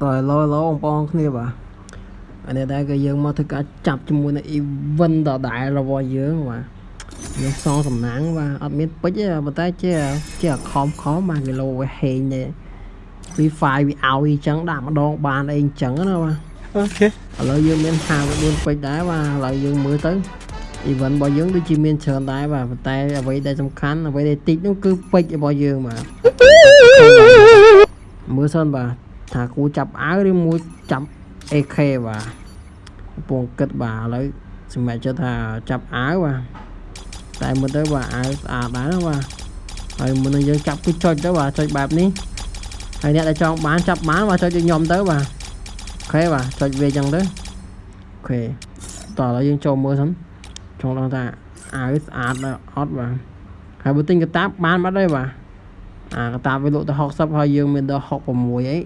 តើឡូឡូបងប្អូនគ្នាបាទអានេះដែរក៏យើងមកធ្វើការចាប់ជាមួយនឹង event ដដែលរបស់យើងបាទយើងសងសំណាងបាទអត់មានពេជ្រទេប៉ុន្តែជាជាខំខំបាទគីឡូវាហេងទេ Free Fire វាឲ្យអញ្ចឹងដាក់ម្ដងបានអីអញ្ចឹងណាបាទ OK ឥឡូវយើងមាន54ពេជ្រដែរបាទឥឡូវយើងមើលទៅ event របស់យើងដូចជាមានច្រើនដែរបាទប៉ុន្តែអ្វីដែលសំខាន់អ្វីដែលតិចនោះគឺពេជ្ររបស់យើងបាទមើលសិនបាទថាគូចាប់អាវឬមួយចាប់ AK បាទកំពុងគិតបាទឥឡូវសម្រាប់ចិត្តថាចាប់អាវបាទតែមើលទៅបាទអាវស្អាតដែរណាបាទហើយមុននឹងយើងចាប់គឺចុចទៅបាទចុចបែបនេះហើយអ្នកដែលចង់បានចាប់បានបាទចុចដូចខ្ញុំទៅបាទ OK បាទចុចវាអញ្ចឹងទៅ OK តោះឥឡូវយើងចូលមើលសិនចង់ដឹងថាអាវស្អាតដល់អត់បាទហើយបើទិញកតាបបានបាត់ហើយបាទអាកតាបវាលក់ទៅ60ហើយយើងមានដល់66អី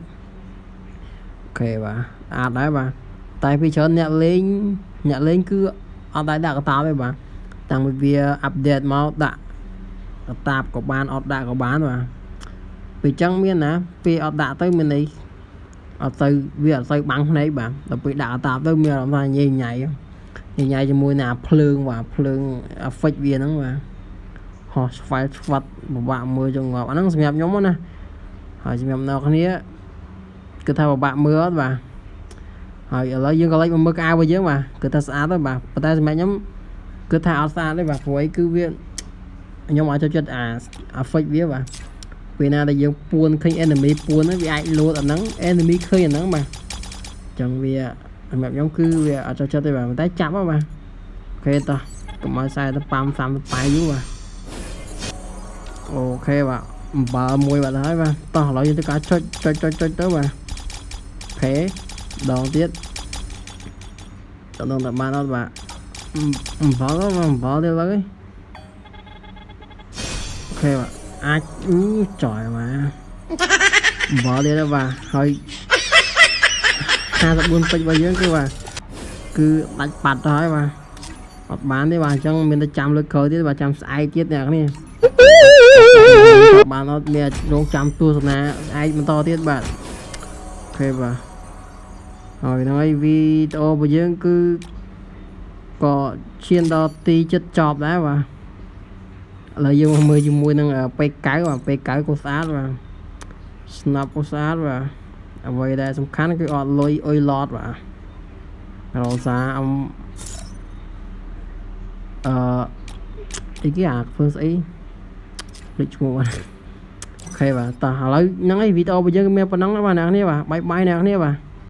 OK បាទស្អាតដែរបាទតែពីច្រើនអ្នកលេងអ្នកលេងគឺអត់ដែរដាក់កតាបទេបាទតាំងពីវា update មកដាក់កតាបក៏បានអត់ដាក់ក៏បានបាទពេលចឹងមានណាពេលអត់ដាក់ទៅមានន័យអត់ទៅវាអត់សូវបាំងភ្នែកបាទដល់ពេលដាក់កតាបទៅមានអារម្មណ៍ថាញ៉ៃញ៉ៃញ៉ៃញ៉ៃជាមួយនឹងអាភ្លើងបាទភ្លើង effect វាហ្នឹងបាទហោះស្វែស្វាត់ពិបាកមើលចងងាប់អាហ្នឹងសម្រាប់ខ្ញុំណាហើយសម្រាប់អ្នកគ្នាគឺថាពិបាកមើលអត់បាទហើយឥឡូវយើងក៏លេចមកមើលកៅអៅរបស់យើងបាទគឺថាស្អាតទៅបាទប៉ុន្តែសម្រាប់ខ្ញុំគឺថាអត់ស្អាតទេបាទព្រោះអីគឺវាខ្ញុំអាចចូលចិត្តអា effect វាបាទពេលណាដែលយើងពួនឃើញ enemy ពួនហ្នឹងវាអាចលោតអាហ្នឹង enemy ឃើញអាហ្នឹងបាទអញ្ចឹងវាសម្រាប់ខ្ញុំគឺវាអត់ចូលចិត្តទេបាទប៉ុន្តែចាប់ហ៎បាទ OK តោះកុំឲ្យខ្សែទៅប៉ាំ30ប៉ែយូរបាទ OK បាទអំបិលមួយបាទហើយបាទតោះឥឡូវយើងធ្វើការចុចចុចចុចចុចទៅបាទ OK ដងទៀតតដងតបានអត់បាទអំបិលអំបិលទៀតឡើយ OK បាទអាចអឺចយបាទអំបិលទៀតបាទហើយ54ពេជ្ររបស់យើងគឺបាទគឺដាច់បាត់ទៅហើយបាទអត់បានទេបាទអញ្ចឹងមានតែចាំលើកក្រោយទៀតបាទចាំស្អែកទៀតអ្នកនេះបានអត់មានរងចាំទស្សនាស្អែកបន្តទៀតបាទ OK បាទហើយហ្នឹងហើយវីដេអូរបស់យើងគឺក៏ឈានដល់ទីចិត្តចប់ដែរបាទឥឡូវយើងមកមើលជាមួយនឹងពេកៅបាទពេកៅក៏ស្អាតបាទស្នាប់ក៏ស្អាតបាទអ្វីដែលសំខាន់គឺអត់លុយអុយឡតបាទរ៉ូសាអំអឺអីគេអាធ្វើស្អីភ្លេចឈ្មោះបាទ OK បាទតោះឥឡូវហ្នឹងហើយវីដេអូរបស់យើងមានប៉ុណ្ណឹងបាទអ្នកគ្នាបាទ bye bye អ្នកគ្នាបាទ។